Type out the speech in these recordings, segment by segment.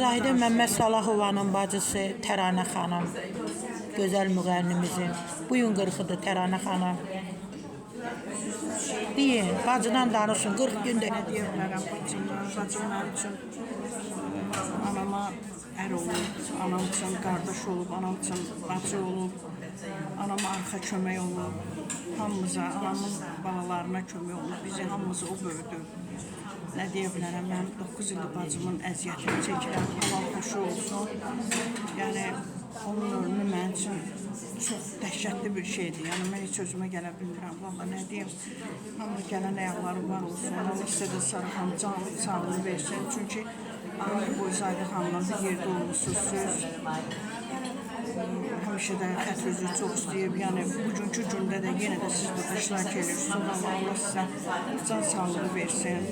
Zahidə Məmməd Salahovanın bacısı Təranə xanım, gözəl müğənnimizin. Bu gün 40-ıdır Təranə xanım. Deyin, bacıdan danışın, 40 gündür. Nə deyə bilərəm bacımdan? Bacım mənim üçün anama ər olub, anam üçün qardaş olub, anam üçün bacı olub, anama arxa kömək olub, hamımıza, anamın balalarına kömək olub, bizi hamımızı o böyüdü. Nə deyə bilərəm, mən 9 ildir bacımın əziyyətini çəkirəm, halal xoşu olsun. Yəni, onun ölümü mənim üçün çox dəhşətli bir şeydir. Yəni, mən heç özümə gələ bilmirəm. Vallahi nə deyim, hamı gələn ayaqları var olsun. Allah sizə də Sara xanım canlı sağlığı versin. Çünki ömür boyu Zahidə xanımla bir yerdə olmuşsunuz siz. Həmişə də xətrinizi çox istəyib. Yəni, bugünkü gündə də yenə də siz burada iştirak edirsiniz. Allah, Allah sizə can sağlığı versin.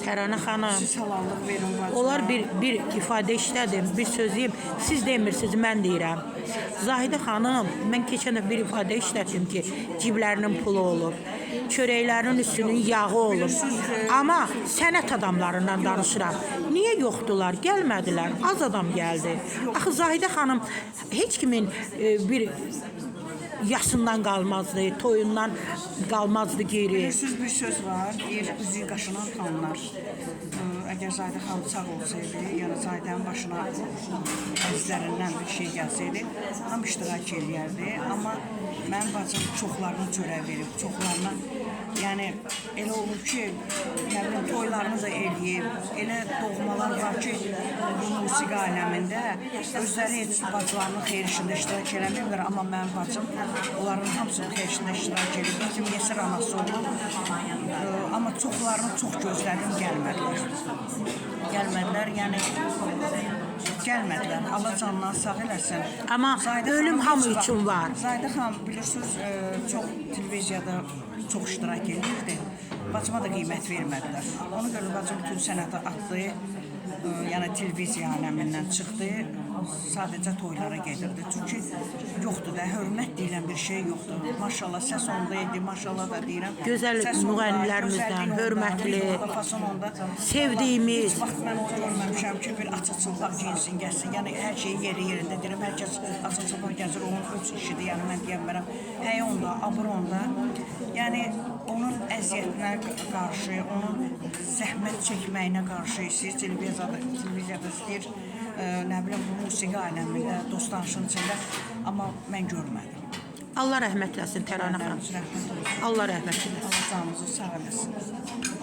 Təranə xanım, Siz halallıq verin bacıma. Onlar bir ifadə işlədim, bir söz deyim. Siz demirsiniz, mən deyirəm. Zahidə xanım, mən keçən dəfə bir ifadə işlətdim ki, ciblərinin pulu olub, çörəklərinin üstünün yağı olub. Amma sənət adamlarından danışıram. Niyə yoxdular? Gəlmədilər. Az adam gəldi. Axı Zahidə xanım heç kimin bir yasından qalmazdı, toyundan qalmazdı geri. Bilirsiniz bir söz var, deyir üzüyü qaşınan tanınar. Əgər Zahidə xanım sağ olsaydı, yəni Zahidənin başına əzizlərindən bir şey gəlsəydi, hamı iştirak eləyərdi. Amma mənim bacım çoxlarına çörək verib, çoxlarına, yəni elə olub ki, nə bilim, toylarını da eləyib. Elə doğmalar var ki, bu musiqi aləmində özləri heç bacılarının xeyir işində iştirak eləmirlər, amma mənim bacım onların hamısının xeyir işində iştirak eləyib. Yetim yesir anası olub. Amma çoxlarını çox gözlədim, gəlmədilər. Gəlmədilər, yəni gəlmədilər. Allah canından sağ eləsin. Amma Zahidə ölüm xanım hamı heç vaxt- üçün var. Zahidə xanım bilirsiniz, çox televiziyada çox iştirak edirdi. Bacıma da qiymət vermədilər. Ona görə bacım bütün sənəti atdı. Yəni televiziya aləmindən çıxdı. Sadəcə toylara gedirdi. Çünki yoxdur da, hörmət deyilən bir şey yoxdur. Maşallah səs onda idi, maşallah da deyirəm. Gözəl Səs onda, müğənnilərimizdən, gözəllik onda, hörmətli, ritm onda, fason onda. sevdiyimiz. Heç vaxt mən onu görməmişəm ki, bir açıq-çılpaq giyinsin, gəlsin. Yəni hər şey yeri yerində deyirəm. Hər kəs açıq-çılpaq gəzir, onun öz işidir. Yəni mən deyə bilmərəm. Həya onda, abır onda. Yəni onun əziyyətinə qarşı, onun zəhmət çəkməyinə qarşı siz televiziyada istəyir, nə bilim bu musiqi aləmində, dost danışın içində, amma mən görmədim. Allah rəhmət eləsin Təranə xanım. Rəhmət olsun. Allah rəhmət eləsin. Allah canınızı sağ eləsin.